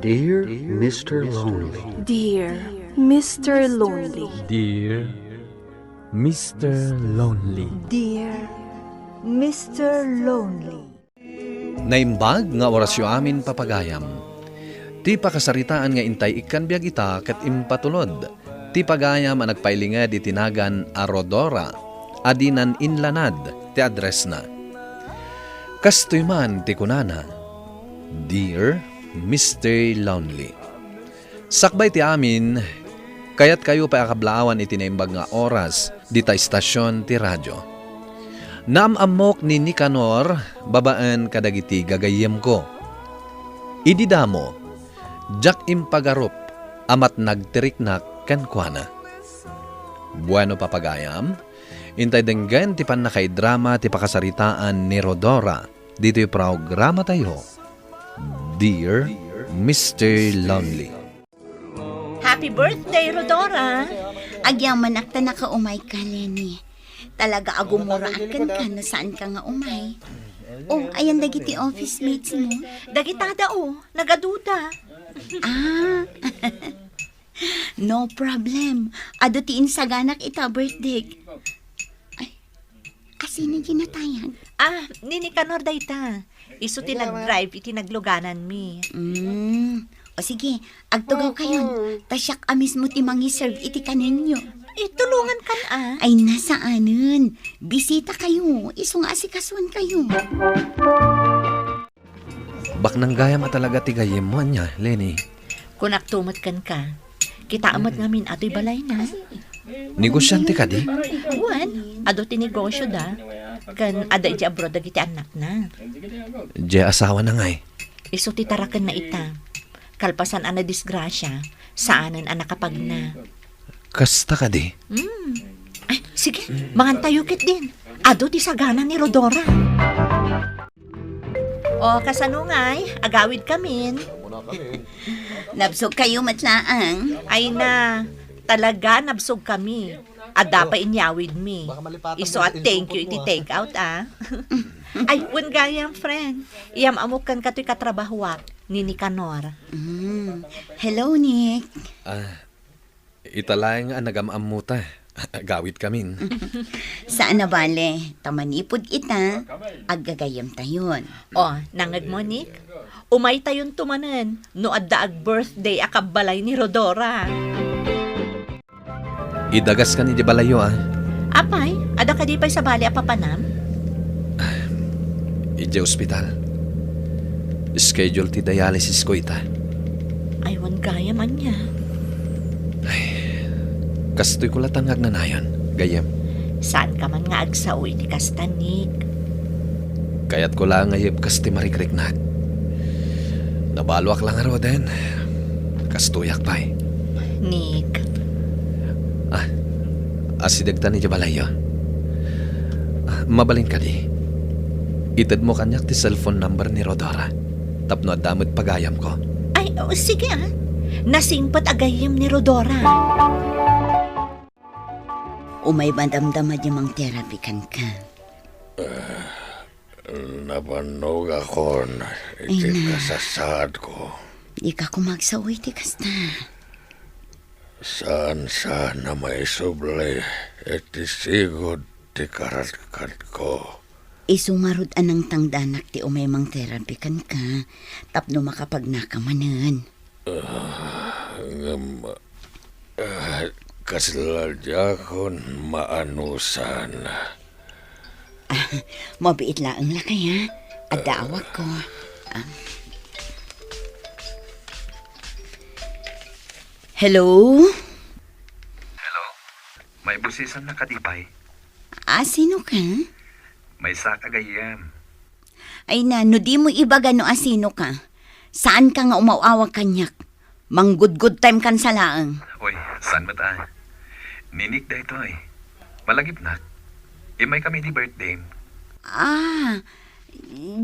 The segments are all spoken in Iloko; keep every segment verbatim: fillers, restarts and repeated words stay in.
Dear Mister Lonely. Dear Mister Lonely. Dear Mister Lonely. Dear Mister Lonely. Naimbag nga orasyo amin, papagayam. Ti pakasaritaan nga intay ikkan biag ita ket impatulod ti pagayam a nagpailinged iti nagan a Rodora a dinan inlanad ti addressna. Kastoy man ti kunana, "Dear Mister Lonely." Sakbay ti amin, kayatkayo pay a kablaawan iti naimbag nga oras dita estasion ti radio. Naam-ammok ni Nicanor babaen kadagiti gagayyemko. Idi damo, diak impagarup a matnag ti riknak kenkuana. Bueno, papagayam, intay denggen ti pannakaidrama ti pakasaritaan ni Rodora ditoy programatayo, Dear Mister Lonely. Happy birthday, Rodora! Agyamanak ta nakaumayka, Leni. Talaga a gumuraak kenka no saanka nga umay. Oh, ayan dagiti office mates mo? Dagitada, oh, nagaduda. Ah, no problem. Adu ti insaganak ita birthday. Ay, asino ginatayag? Ah, ni Nicanor dayta. Isu ti nag-drive iti naglugananmi. Mm. O sige, agtugaw kayon. Ta siak a mismo ti mangiserve iti kanenyo. Itulongan kan a. Ay, nasaanen. Bisita kayo. Isu nga asikasuan kayo. Baknang gayam a talaga ti gayyemmo, ania, Leni? Kunak tumet kenka. Kitaem met ngamin atoy balayna. Negosiante kadi? Wen, adu ti negosio da. Ken adda idiay abroad dagiti annakna. Diay asawana ngay? Isu ti tarakenna ita. Kalpasan a nadisgrasia, saanen a nakapagna. Kasta kadi? Hmm. Ay, sige, mangantayo ketdin. Adu ti sagana ni Rodora. O, kasano ngay? Agawid kamin. Nabsog kayo met laeng. Ay na, talaga nabsog kami. Adda pay inyawidmi. Isu a thank you iti take out, ah. Ay, wen gayam, friend. Iyam-amok kenka toy katrabahuak, ni Nicanor. Mm. Hello, Nick. Ah, ita laeng a nagam-ammota. Agawid kamin. Saan a bale, ta manipud ita, aggagayyemtayon. O, nangngegmo, Nick? Umaytayonto manen no adda ag-birthday a kabbalay ni Rodora. Idagaskan idiay balayyo, a. Apay, adda kadi pay sabali a papanam? Idiay ospital. Schedule ti dialysis ko ita. Ay, wen gayam ania. Ay, kastoy ko latta nga agnanayon, gayyem. Saanka man nga agsao iti kasta, Nick. Kayatko laeng nga yebkas ti marikriknak. Nabaluak la ngaruden. Kastoyak pay. Nick. Ah, asidegtan idiay balayyo. Ah, mabalin kadi? Itedmo kaniak ti cellphone number ni Rodora tapno adda met pagayamko. Ay, o, sige, ah. Nasingpet a gayyem ni Rodora. Umay madamdama diay mangterapi kenka. Napannogakon iti Ay na. kasasaadko. Dika koma agsao iti kasta. Saan-saan a maisubli iti sigud ti karadkadko. Isu ngarud a nangtangdanak ti umay mangterapi kenka tapno makapagnaka manen. Ah, ngem, ah, kasla diakon maanusan. Ah, mabiit laeng lakay, ha? Adda awagko. Ah. Hello? Hello? Maibusisan na kadi pay? Ah, sino ka? Maysak a gayyem. Ay na, no dimo ibaga no asino ka, saanka nga umaw-awag kaniak. Manggudgud time kan sa laeng. Oy, saan met a? Ni Nick daytoy. Malagipnak. Immay kami iti birthday. Ah,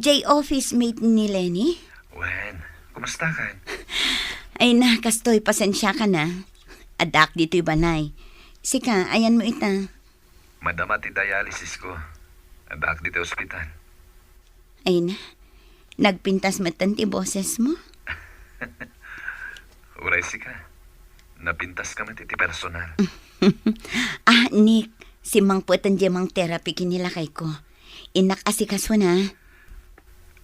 jay office mate ni Lenny? Wen, kumusta kan? Ay na, kastoy, pasensiaka na. Addaak ditoy balay. Sika, ayanmo ita. Madama ti dialysis ko. Addaak ditoy ospital. Ay na, nagpintas metten ti boses mo. Uray sika, napintaska met iti personal. Ah, Nick, simmangpeten diay mangterapi ken ni lakayko. Innak asikasona.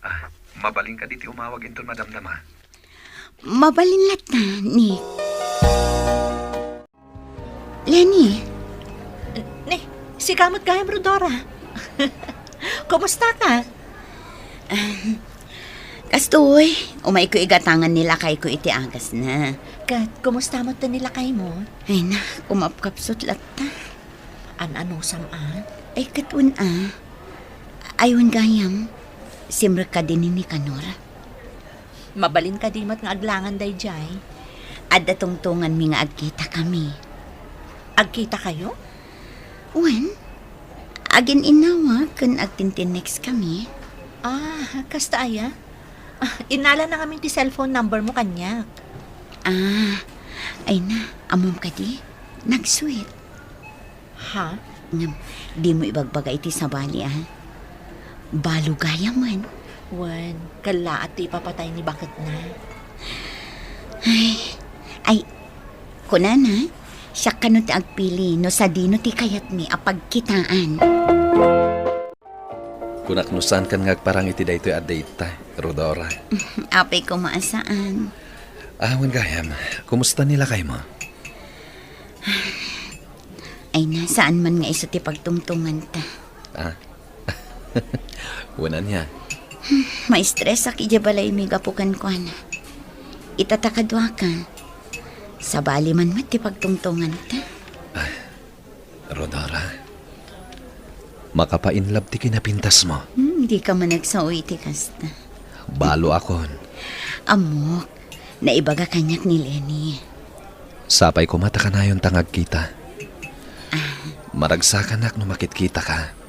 Ah, mabalin kadi ti umawag inton madamdama? Mabalin latta, Nick. Lenny. Ni, sika met gayam, Rhodora. Kumusta ka? Ahem. Kastoy, umayko igatangan ni lakayko iti agasna. Ket kumusta met ti ni lakaymo? Ay na, kumapkapsut latta. An-anusam a? Ay, ket wen a. Ay, wen gayam, simrek kadi ni Nicanor? Mabalin kadi met nga aglangan daydiay? Adda tungtonganmi nga agkitakami. Agkitakayo? Wen, agin-innawa ken agtintinnexkami. Ah, kasta aya? Ah, innalana ngamin ti cellphone number mo kaniak. Ah, ay na, ammom kadi? Nagsuet. Ha? Ngem, dimo ibagbaga iti sabali, a? Balo gayamen. Wen, kellaat ti ipapatay ni baketna. Ay, ay, kunana, siak kano ti agpili no sadino ti kayatmi a pagkitaan. Kunak no saankan nga agparang iti daytoy a date ta, Rhodora. Apay koma a saan. Ah, wen gayam, kumusta ni lakaymo? Ay na, saan man nga isu ti pagtungtunganta. Ah. Wen ania? Maistresak idiay balaymi gapu kenkuana. Ita ta kaduaka. Sabali man met ti pagtungtunganta. Ah, Rhodora, makapainlove ti kinapintasmo. Hmm, dika man agsao iti kasta. Balo akon. Ammok, naibaga kaniak ni Lenny. Sapay koma ta kanayonta nga agkita. Ah. Maragsakanak no makitkitaka.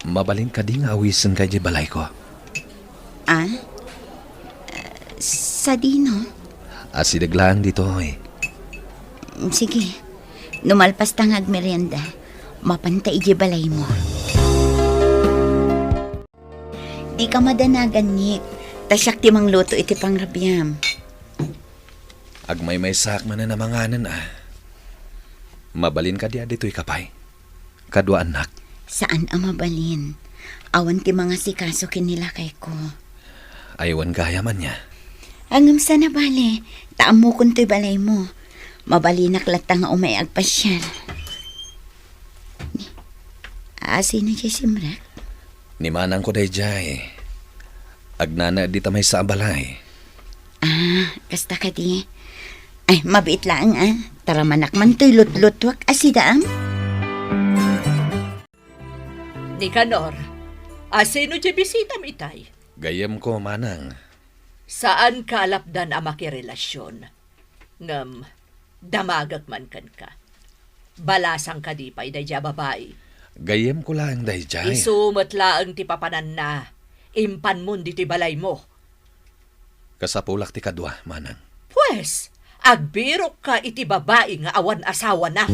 Mabalin kadi nga awisenka idiay balayko? Ah? Sadino? Asideg laeng ditoy. Sige. No malpasta nga agmerienda, mapanta idiay balaymo. Dika madanagan, Nick. Ta siak ti mangluto iti pangrabiam. Agmaymaysaak manen a manganen, a. Mabalin kadi a ditoyka pay? Kadua, annak. Saan a mabalin. Awan ti mangasikaso ken ni lakayko. Ay, wen gayam, ania? Ngem saan a bale, ta ammokon toy balaymo. Mabalinak latta nga umay agpasiar. Ni, asino diay simrek? Ni manangko daydiay. Agnanaed dita maysa a balay. Ah, kasta kadi. Ay, mabiit laeng, a. Taramanak man toy lutlutuak a sidaam. Nicanor, asino diay bisitam itay? Gayyemko, manang. Saanka a lapdan a makirelasion. Ngem, damagek man kenka. Balasang kadi pay daydiay a babai. Gayyemko laeng daydiay. Isu met laeng ti papananna. Impanmon ditoy balaymo. Kasapulak ti kadua, manang. Pues, agbirokka iti babai nga awan asawana.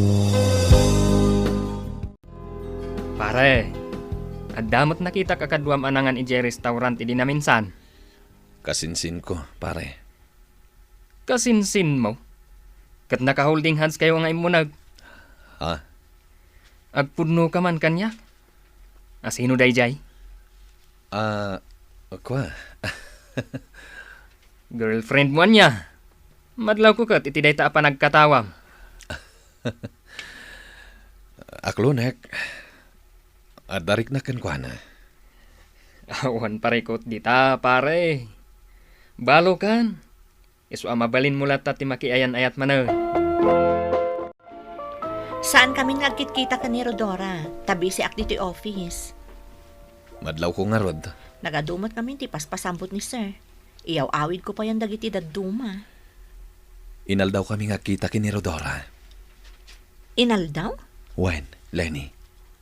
Pare, adda met nakitak a kaduam a nangan idiay restaurant idi naminsan. Kasinsinko, pare. Kasinsinmo? Ket naka-holding hands kayo nga immuneg. Ha? Agpudno ka man kaniak? Asino daydiay? Ah, kua. Girlfriend mo ania? Madlawko ket iti dayta a panagkatawam. Aklonek, adda riknak kenkuana. Awan parikut dita, pare. Balokan. Isu a mabalinmo latta ti makiayan-ayat manen. Saankamin nga agkitkita ken ni Rhodora, ta busyak ditoy office. Madlawko ngarud. Nagadu met ngamin ti paspasambut ni Sir. Iyaw-awidko payen dagiti dadduma. Inaldawkami nga agkita ken ni Rhodora. Inaldaw? Wen, Lenny.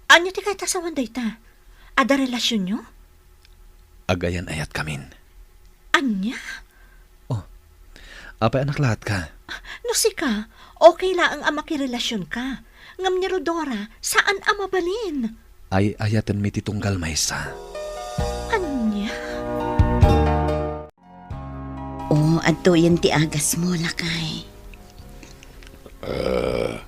Ania ti kayat a sawen dayta? Adda relasionyo? Agayan-ayatkamin. Ania? Oh, apay a naklatka? No sika, okay laeng a makirelasionka. Ngem ni Rhodora, saan a mabalin. Ay-ayatenmi ti tunggal maysa. Ania? O, adtoyen ti agasmo, lakay. Ah,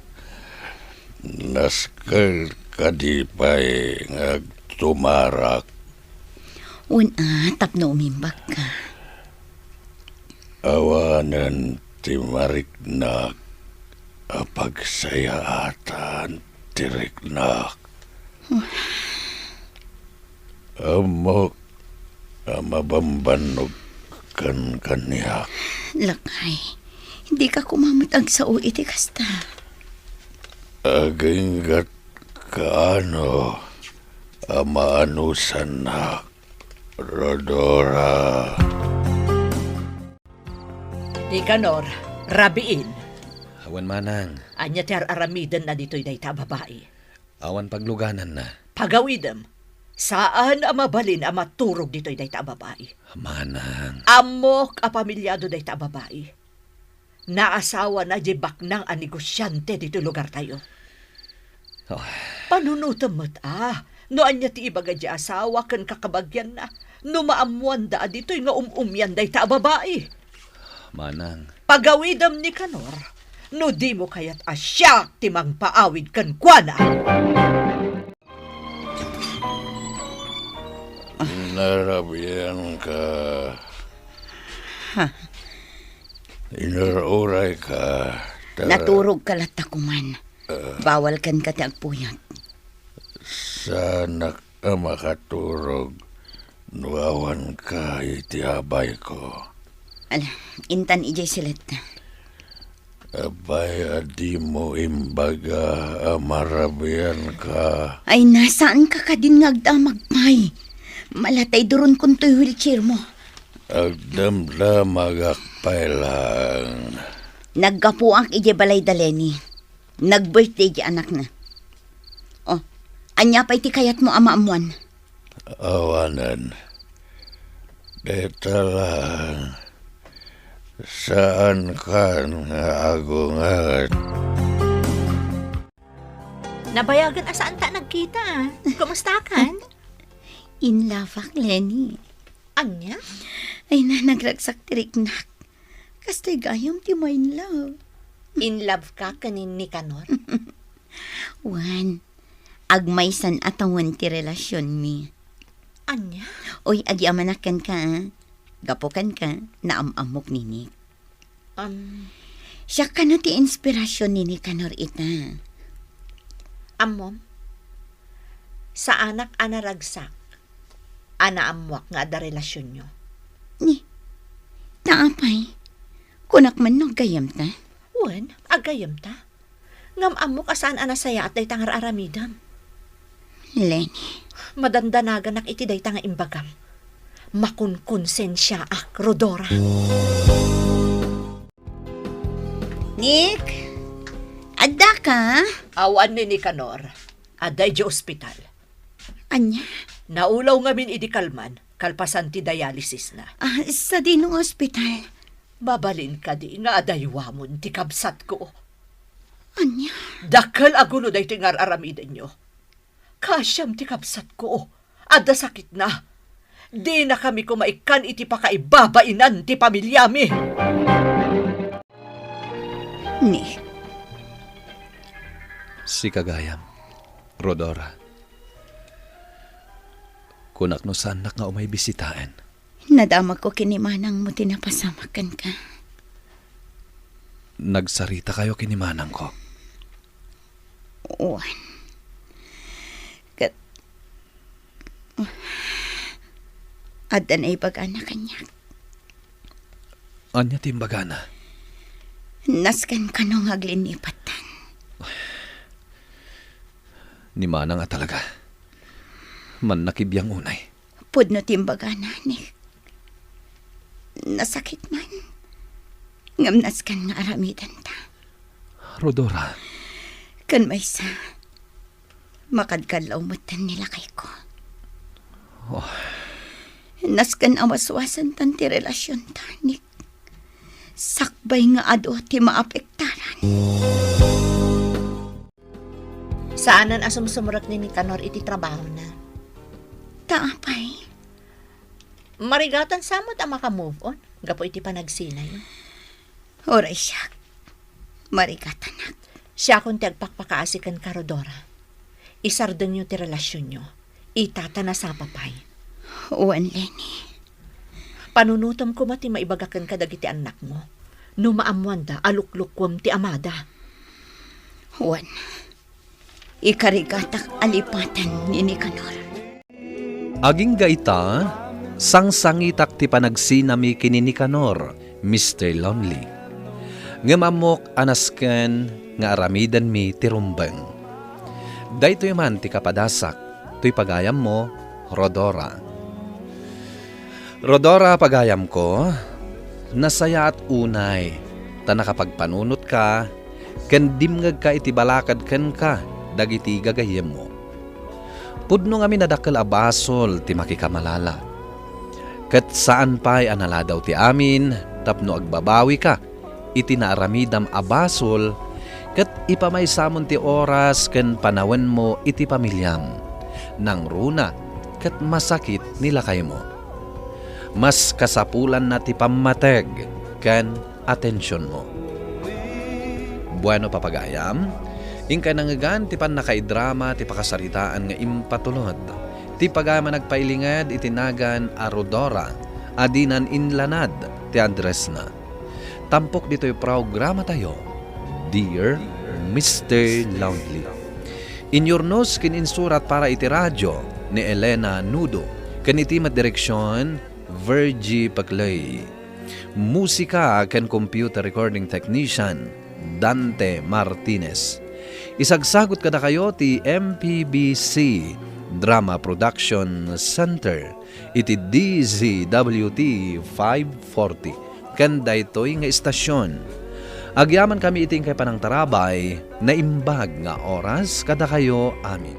nasken kadi pay nga agtumarak? Wen a, tapno umimbagka. Awanen ti mariknak a pagsayaatan ti riknak. Ammok a mabambannog kan kaniak. Lakay, dika koma met agsao iti kasta. Aginggat kaano a maanusannak, Rhodora. Nicanor, rabiin. Awan manang. Ania ti ar-aramidenna ditoy dayta a babai? Awan paglugananna. Pagawidem, saan a mabalin a maturog ditoy dayta a babai. Manang. Ammok a pamilyado dayta a babai. Naasawana diay baknang a negosiante ditoy lugartayo. Oh. Panunotem met a, no ania ti ibaga diay asawa ken kakabagianna, no maammoanda a ditoy nga um-umian dayta a babai. Manang. Pagawidem, Nicanor, no dimo kayat a siak ti mangpaawid kenkuana. Narabianka. Ha? Inur-urayka. Ta- Naturogka latta koman. Ah. Bawal kenka ti agpuyat. Saanak a makaturog no awanka iti abayko. Ala, intan idiay silet. Apay a dimo imbaga a marabianka? Ay, na, saanka kadin nga agdamag pay? Malatay duronkontoy wheelchairmo. Agdamdamagak pay laeng. Naggapuak idiay balay da Lenny. Nag-birthday ti anakna. Oh, ania pay ti kayatmo a maammoan? Awanen. Dayta laeng. Saankan nga agunget. Nabayagen a saanta a nagkita, ah. Kumustakan? In love ak, Lenny. Ania? Ay na, nagragsak ti riknak. Kastoy gayam ti ma-in love. In love ka ken ni Nicanor? Wen, agmaysan a tawen ti relasionmi. Ania? Oy, agyamanak kenka, ah. Gapu kenka, naam-ammok ni Nick. Um. Siak kano ti inspirasyon ni Nicanor ita. Ammom, saanak a naragsak a naammoak nga adda relasionyo. Ni, ta apay, kunak man no aggayemta? Wen, aggayemta. Ngem ammok a saan a nasayaat dayta nga ar-aramidem. Lenny. Madandanaganak iti dayta nga imbagam. Makunkonsensiaak, Rhodora. Nick, addaka? Awan ni Nicanor. Adda idiay ospital. Ania? Naulaw ngamin idi kalman, kalpasan ti dialysisna. Ah, sadino nga ospital? Mabalin kadi nga adaywamon ti kabsatko? Ania? Dakkel a gulo daytoy nga ar-aramidenyo. Kasiam ti kabsatko. Adda sakitna. Dinakami koma ikkan iti pakaibabainan ti pamiliami. Ni. Sika gayam, Rhodora. Kunak no saannak nga umay bisitaen. Nadamagko ken ni manangmo ti napasamak kenka. Nagsaritakayo ken ni manangko? Wen. Ket, adda naibagana kaniak. Ania ti imbagana? Nasken kano nga aglinipattan. Ni manang a talaga. Mannakibiang unay. Pudno ti imbagana, Nick. Nasakit man. Ngem nasken nga aramidenta. Rhodora. Ken maysa, makadkallaw metten ni lakayko. Oh. Nasken a waswasentan ti relasionta, Nick. Sakbay nga adu ti maapektaran. Saanen a sumsumrek ni Nicanor iti trabahona. Ta apay? Marigatan sa met a maka-move on. gapu iti panagsinayo. Uray siak. Marigatanak. Siakon ti agpakpakaasi kenka, Rhodora. Isardengyo ti relasionyo. Ita ta nasapa pay. Wen, Leni. Panunotem koma ti maibaga kenka dagiti annakmo. No maammoanda a luklukuem ti amada. Wen, ikarigatak a lipaten ni Nicanor. Agingga ita, sangsangitak ti panagsinami ken ni Nicanor, Mister Lonely. Ngem ammok a nasken nga aramidenmi ti rumbeng. Daytoy man ti kapadasak, toy pagayammo, Rhodora. Rhodora, pagayamko, nasayaat unay ta nakapagpanunotka ken dimngegka iti balakad kenka dagiti gagayyemmo. Pudno ngamin a dakkel a basol ti makikamalala. Ket saan pay a naladaw ti amin tapno agbabawika iti naaramidam a basol ket ipamaysamon ti oras ken panawenmo iti pamiliam, nangruna ket masakit ni lakaymo. Mas kasapulanna ti pammateg ken atensionmo. Bueno, papagayam, inkay nangngegan ti pannakaidrama ti pakasaritaan nga impatulod. Ti pagayam a nagpailinged iti nagan a Rhodora a dinan inlanad ti addressna. Tampok ditoy programatayo, Dear Mister Lonely. Inyurnos ken insurat para iti radio ni Elena Nudo, ken iti met direksion, Virgie Paclay. Musika ken computer recording technician, Dante Martinez. Isagsagut kadakayo ti M P B C Drama Production Center iti D Z W T five forty ken daytoy nga istasion. Agyamankami iti inkay panangtarabay, naimbag nga oras kadakayo amin.